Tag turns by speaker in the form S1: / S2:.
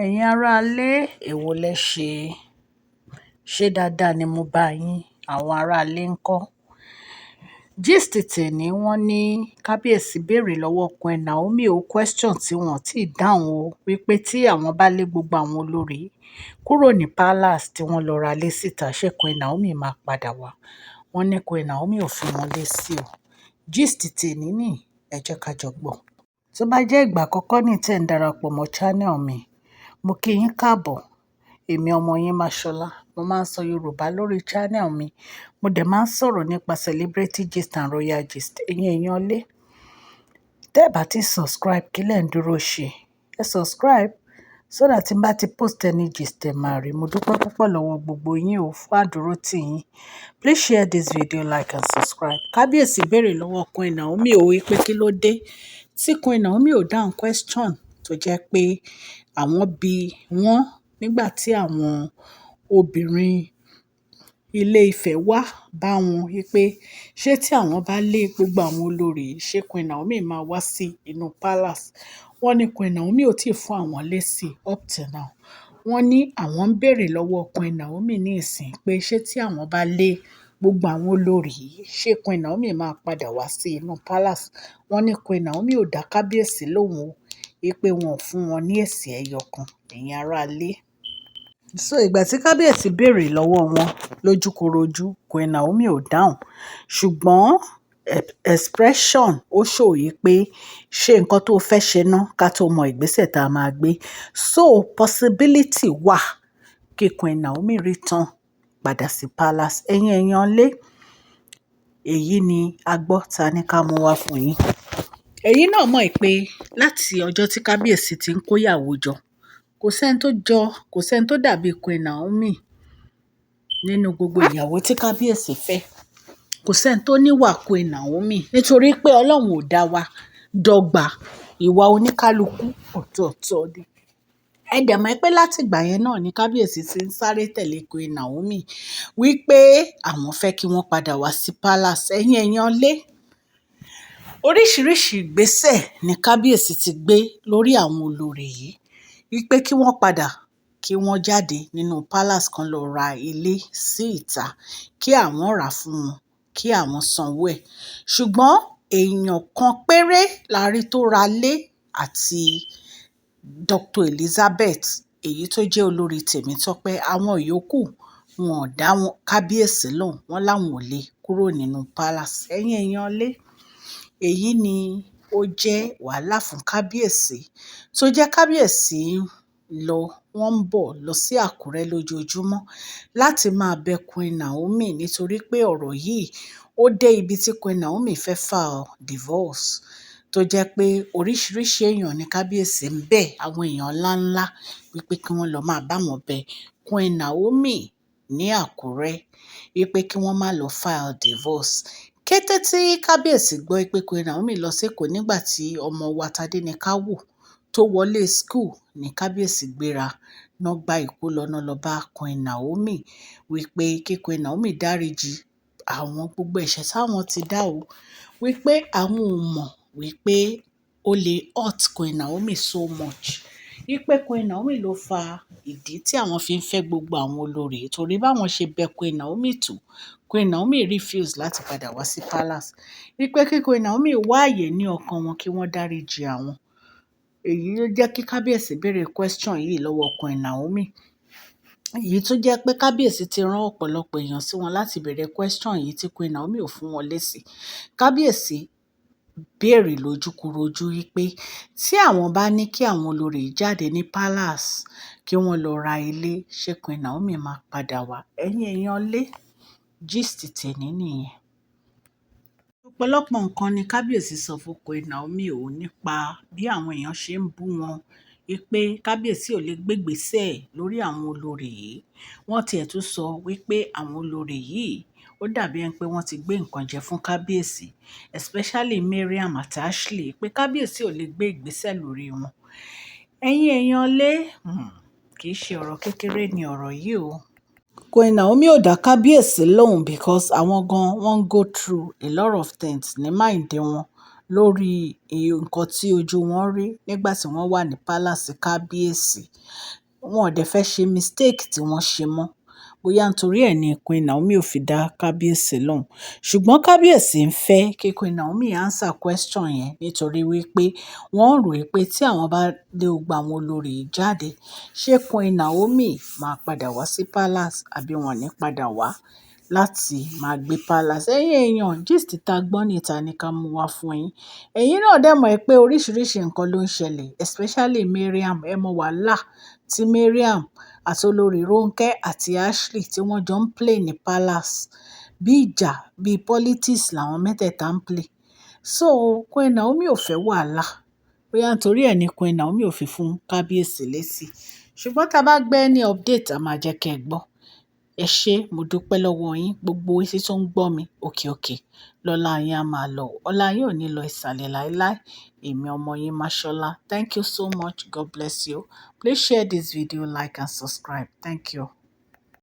S1: Ẹ̀yin aráalé, èwo lẹ ṣe? Ṣé dáadáa ni mo bá yín? Àwọn aráalé ńkọ́? Gist tèní, wọ́n ní kábíyèsí béèrè lọ́wọ́ Queen Naomi o question tí wọ́n ti dáhùn o, wípé tí àwọn bá lé gbogbo àwọn olórí kúrò ní palace tí wọ́n lọ ra lé síta, ṣé Queen Naomi máa padà wá? Wọ́n ní Queen Naomi ò fún wọn lésì o. Gist tèní ní, ẹ jẹ́ ká jọ gbọ́. Tó bá jẹ́ ìgbà àkọ́kọ́ ní tí ẹ̀ ń darapọ̀ mọ́ channel mi, mo kí yín káàbọ̀. Èmi ọmọ yín Máṣọlá. Mo máa ń sọ Yorùbá lórí channel mi. Mo dẹ̀ máa ń sọ̀rọ̀ nípa celebrity gist and royal gist. Ẹ̀yin èèyàn lé, tẹ́ ẹ bá ti subscribe, kí lẹ̀ ń dúró ṣe? Ẹ subscribe so that tí n bá ti post any gist ẹ máa rí. Mo dúpẹ́ púpọ̀ lọ́wọ́ gbogbo yín o fún àdúró tì yín. Please share this video, like and subscribe. Kábíyèsí béèrè lọ́wọ́ Queen Naomi o wípé kí ló dé tí Queen Naomi ò dáhùn question tó jẹ́ pé àwọn bí wọ́n nígbà tí àwọn obìnrin ilé Ifẹ̀ wá bá wọn wípé ṣé tí àwọn bá lé gbogbo àwọn olórí, ṣé Queen Naomi máa wá sí inú palace? Wọ́n ní Queen Naomi ò tí fún àwọn lésì up till now. Wọ́n ní àwọn ń béèrè lọ́wọ́ Queen Naomi ní ìsìn pé ṣé tí àwọn bá lé gbogbo àwọn olórí yìí, ṣé Queen Naomi máa padà wá sí inú palace? Wọ́n ní Queen Naomi ò dá kábíyèsí lóhùn o, wípé wọn ò fún wọn ní èsì ẹyọ kan. Ẹ̀yin ará ilé. So ìgbà tí kábíyèsí béèrè lọ́wọ́ wọn lójúkorojú, Queen Naomi ò dáhùn. Ṣùgbọ́n expression ó show wípé ṣé nǹkan tó fẹ́ ṣe ná ká tó mọ ìgbésẹ̀ tá a máa gbé. So possibility wà kí Queen Naomi return padà sí palace. Ẹ̀yin èèyàn lé, èyí ni a gbọ́ ta ní ká mú wá fún yín. Ẹ̀yin náà mọ̀ pé láti ọjọ́ tí kábíyèsí ti ń kó ìyàwó jọ, kò sẹ́ni tó jọ, kò sẹ́ni tó dàbí Queen Naomi nínú gbogbo ìyàwó tí kábíyèsí fẹ́. Kò sẹ́ni tó níwà Queen Naomi nítorí pé Ọlọ́run ò dá wa dọ́gba. Ìwà oníkálukú ọ̀tọ̀ọ̀tọ̀ ni. Ẹ dẹ̀ mọ̀ pé láti ìgbà yẹn náà ni kábíyèsí ti ń sáré tẹ̀lé Queen Naomi wípé àwọn fẹ́ kí wọ́n padà wá sí palace. Ẹ̀yin èèyàn lé, oríṣiríṣi ìgbésẹ̀ ni kábíyèsí ti gbé lórí àwọn olórí yìí wípé kí wọ́n padà, kí wọ́n jáde nínú palace kan lọ ra ilé sí ìta, kí àwọn rà fún wọn, kí àwọn sanwó ẹ̀. Ṣùgbọ́n èèyàn kan péré la rí tó ra lé àti Dr. Elizabeth, èyí tó jẹ́ olórí Tèmítọ́pẹ́. Àwọn yòókù wọn ò dá kábíyèsí lóhùn, wọ́n láwọn ò lè kúrò nínú palace. Ẹ̀yin èèyàn lé, èyí ni ó jẹ́ wàhálà fún kábíyèsí tó jẹ́ kábíyèsí lọ, wọ́n ń bọ̀ lọ sí Àkúrẹ́ lójoojúmọ́ láti máa bẹ Queen Naomi nítorí pé ọ̀rọ̀ yìí ó dé ibi tí Queen Naomi fẹ́ file divorce, tó jẹ́ pé oríṣiríṣi èèyàn ní kábíyèsí ń bẹ, àwọn èèyàn ńlá ńlá wípé kí wọ́n lọ máa bá wọn bẹ Queen Naomi ní Àkúrẹ́ wípé kí wọ́n má lọ file divorce. Kété tí kábíyèsí gbọ́ pé Queen Naomi lọ sí Èkó nígbà tí ọmọ wa Tádéníkàwò tó wọlé school ní kábíyèsí gbéra ná gba Èkó lọ ná lọ bá Queen Naomi wípé kí Queen Naomi dáríjì àwọn gbogbo ẹ̀ṣẹ̀ táwọn ti dá o, wípé àwọn ò mọ̀ wípé ó lè hurt Queen Naomi so much, wípé Queen Naomi ló fa ìdí tí àwọn fi ń fẹ́ gbogbo àwọn olórí, torí báwọn ṣe bẹ Queen Naomi tó, Queen Naomi refuse láti padà wá sí palace, wípé kí Queen Naomi wá ààyè ní ọkàn wọn kí wọ́n dáríjì àwọn. Èyí ló jẹ́ kí kábíyèsí béèrè question yìí lọ́wọ́ Queen Naomi. Èyí tó jẹ́ pé kábíyèsí ti rán ọ̀pọ̀lọpọ̀ èèyàn sí wọn láti béèrè question yìí tí Queen Naomi ò fún wọn lésì. Kábíyèsí béèrè lójúkorojú wípé tí àwọn bá ní kí àwọn olórí jáde ní palace kí wọ́n lọ ra ilé, ṣé Queen Naomi máa padà wá? Ẹ̀yin èèyàn lé, gist tèní nìyẹn. Ọ̀pọ̀lọpọ̀ nǹkan ni kábíyèsí sọ fún Queen Naomi o nípa bí àwọn èèyàn ṣe ń bú wọn wípé kábíyèsí ò lè gbé ìgbésẹ̀ lórí àwọn olórí yìí. Wọ́n tiẹ̀ tún sọ wípé àwọn olórí yìí ó dàbí ẹni pé wọ́n ti gbé nǹkan jẹ fún kábíyèsí, especially Mariam àti Ashley, pé kábíyèsí ò lè gbé ìgbésẹ̀ lórí wọn. Ẹ̀yin èèyàn lé, kì í ṣe ọ̀rọ̀ kékeré ni ọ̀rọ̀ yìí o. Queen Naomi ò dá kábíyèsí lóhùn because àwọn gan wọ́n go through a lot of things ní mind wọn. lórí nǹkan tí ojú wọn rí nígbà tí wọ́n wà ní palace kábíyèsí. Wọn ò dẹ̀ fẹ́ ṣe mistake tí wọ́n ṣe mọ́. Bóyá nítorí ẹ̀ ni Queen Naomi ò fi dá kábíyèsí lóhùn. Ṣùgbọ́n kábíyèsí ń fẹ́ kí Queen Naomi answer question yẹn nítorí wípé wọ́n rò pé tí àwọn bá lé gbogbo àwọn olórí jáde, ṣé Queen Naomi máa padà wá sí palace àbí wọ́n ní padà wá láti máa gbé palace. Ẹ̀yin èèyàn, gist ta gbọ́ níta ní ká mú wá fún yín. Ẹ̀yin náà dẹ̀ mọ̀ pé oríṣiríṣi nǹkan ló ń ṣẹlẹ̀, especially Mariam. Ẹ mọ wàhálà tí Mariam àti olórí Ronke àti Ashley tí wọ́n jọ ń play ní palace. Bí ìjà, bí politics làwọn mẹ́tẹ̀ẹ̀ta ń play. So Queen Naomi ò fẹ́ wàhálà. Bóyá nítorí ẹ̀ ni Queen Naomi ò fi fún kábíyèsí lésì. Ṣùgbọ́n tí a bá gbé ní update, a máa jẹ́ kí ẹ gbọ́. Ẹ ṣé, mo dúpẹ́ lọ́wọ́ yín, gbogbo etí tó ń gbọ́ mi òkè òkè. Lọ́la yín a máa lọ. Ọlá yín ò ní lọ ìsàlẹ̀ láíláí. Èmi ọmọ yín Mashola. Thank you so much. God bless you. Please share this video, like and subscribe. Thank you.